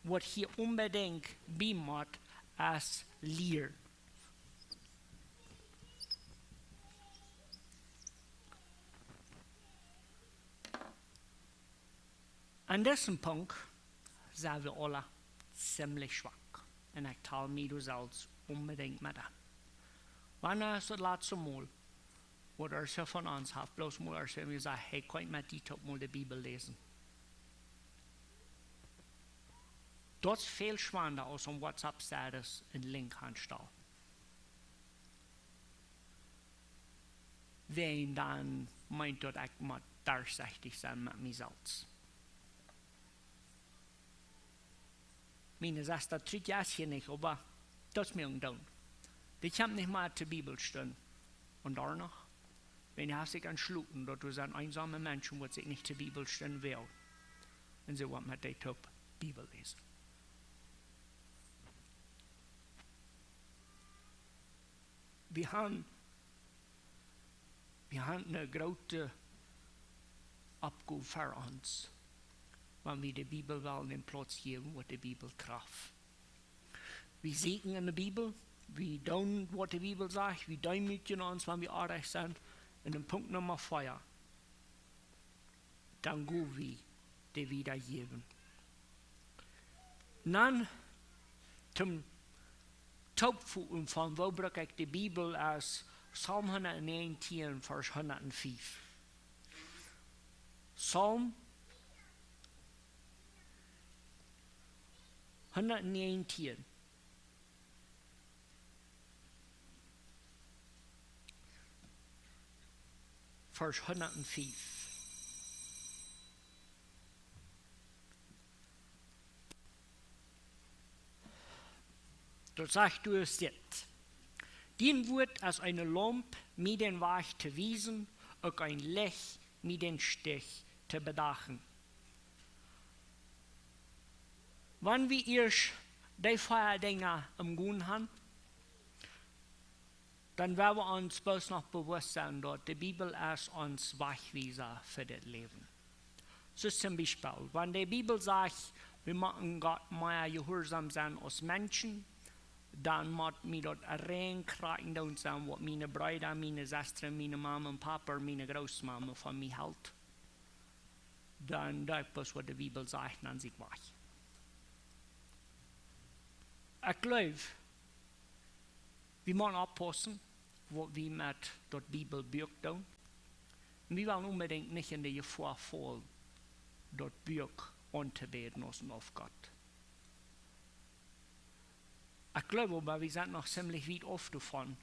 waut hia onbedinjt bie mott, es Lia. Aun disen Punkt sent wie aula ziemlich schwak. Un ekj tel mie doa selfst onbedinjt met aun. Wanea es daut latste Mol, waut eena von ons haft bloos mol eena jesajcht: "Hey, kaun ekj met die toop mol de Bibel läsen?" Daut es väl schwanda aus opp WhatsApp-Status een Link aunstalen. Wäajen dan meent daut, ekj mott derchsichtich sennen met mie selfst. Miene Sesta Trudy es hia nich, oba daut es mie uk doonen. Dee kjemt nich mea to Bibelstund. Un doano, wan hee haft sikj entschloten, daut doa sent eensome Menschen, waut sikj nich to Bibelstund woagen. Un see woat met dee toop Bibel läsen. Wie haben, wie haben eene groote Oppgow ver ons, wan wie de Bibel wellen dän Plauz jäwen, waut de Bibel traft. Wie sieekjen en de Bibel, wie doonen, waut de Bibel sajcht, wie deemootjen ons, wan wie oajch sent. Un dan Punkt Numma vea, dan go wie dee wiedajäwen. Dan toom Toopvoten von woo bruck ekj de Bibel es Psalm hundatnäajentieen, Varsch hundatfief. Psalm hundatnäajentieen, Varsch hundatfief. Daut sajcht doa dit: "Dien Wuat es eene Laump, mie dän Wajch to wiesen, uk een Licht, mie dän Stich to bedachen." Wan wie ieescht dee vea Dinja em Gonen haben, dan woa wie ons bloos noch bewusst sennen, daut de Bibel es ons Wajchwiesa fa dit Läwen. Soo toom Biespel, wan de Bibel sajcht, wie motten Gott mea jehuarsom sennen aus Menschen, dan mott mie daut rein krakjt daut sennen, waut miene Breeda, miene Sestren, miene Mama un Papa, miene Grootmama von mie halden. Dan doo ekj bloos, waut de Bibel sajcht, un dan sie ekj wajch. Ekj jleew, wie motten oppaussen, waut wie met daut Bibelbuak doonen. Un wie wellen onbedinjt nich en de Jefoa faulen, daut Buak auntobäden aus een Aufgott. Ekj jleew oba, wie sent noch ziemlich wiet auf doavon.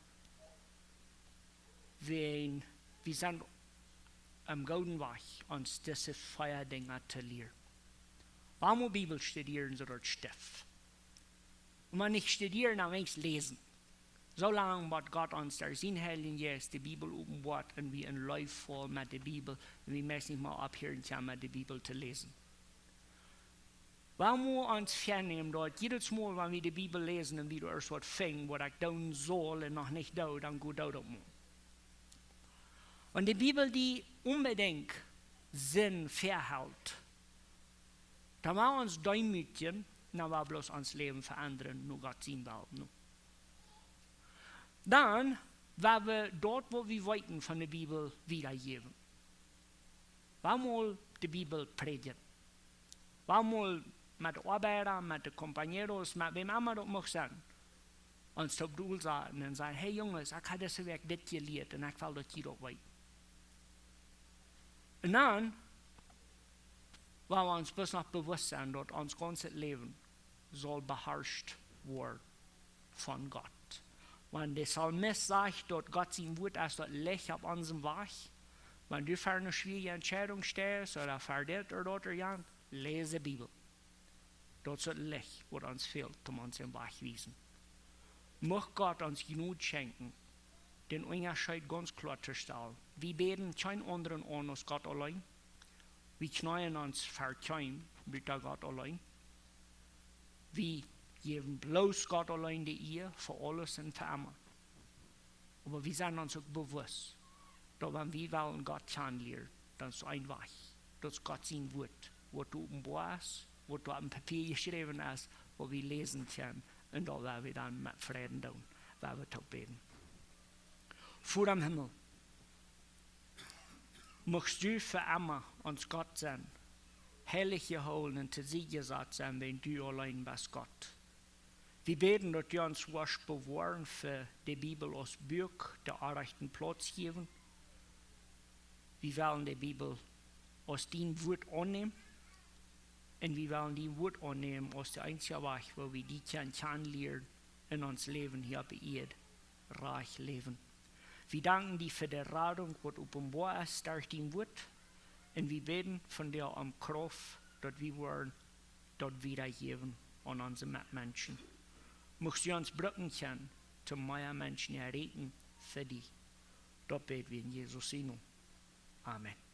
Wan wie sent aum gooden Wajch, ons dise vea Dinja to lieren. Wie motten Bibel studieren, soo daut steft. Un wan nich studieren, dan weens läsen. Soo lang bat Gott ons derch sienen Heiljen Jeist de Bibel openboat un wie en Leew faulen met de Bibel un wie meist nich mea opphieren kjennen met de Bibel to läsen. Wie motten ons väanämen, daut jiedet Mol, wan wie de Bibel läsen un wie doa waut finjen, waut ekj doonen saul un noch nich doo, dan go doo daut mol. Wan de Bibel die onbedinjt Sind vehelt, dan woa wie ons deemootjen, dan woa wie bloos ons Läwen veendren no Gott sien Wellen. Dan woa wie daut, waut wie weeten von de Bibel, wiedajäwen. Woa wie mol de Bibel prädjen. Woa wie mol met de Oabeida, met de compañeros, met wäm emma daut mucht sennen, ons toop doa saten un sajen: "Hey Junges, ekj hab dise Wäakj dit jelieet un ekj well, daut jie daut weeten." Un dan woa wie ons bloos noch bewusst sennen, daut ons gaunzet Läwen saul beharscht woaren von Gott. Wan de Psalmist sajcht, daut Gott sien Wuat es daut Licht opp onsem Wajch, wan du ver eene schwierje Entscheidunk steist ooda ver dit ooda daut ooda jant, läs de Bibel. Daut es daut Licht, waut ons fält, om ons dän Wajch wiesen. Mucht Gott ons Jnod schenkjen, dän Unjascheet gaunz kloa to stalen. Wie bäden kjeen aundren aun aus Gott auleen. Wie kjneeen ons ver kjeenem buta Gott auleen. Wie jäwen bloos Gott auleen de Iea fa aules un fa emma. Oba wie sent ons uk bewusst, daut wan wie wellen Gott kjanen lieren, dan es een Wajch. Daut es Gott sien Wuat, waut doa openboa es, waut doa opp een Papia jeschräwen es, waut wie läsen kjennen, un daut woa wie dan met Freiden doonen, woa wie toop bäden. Voda em Himmel, muchst du fa emma ons Gott sennen, heilich jehoolen un to Sied jesat sennen, wiels du auleen best Gott. Wie bäden, daut du ons woascht bewoaren fa de Bibel aus Buak dän rajchten Plauz jäwen. Wie wellen de Bibel aus dien Wuat aunnämen. Un wie wellen dien Wuat aunnämen aus de eensje Wajch, woo wie die kjennen kjanen lieren un ons Läwen hia opp de Ieed rajcht läwen. Wie danken die fa de Radunk, waut openboa es derch dien Wuat. Un wie bäden vondoag om Krauft, daut wie woaren daut wiedajäwen aun onse Metmenschen. Muchst du ons brucken kjennen, toom mea Menschen erreichen fa die. Daut bäd wie en Jesus sien Nomen. Amen.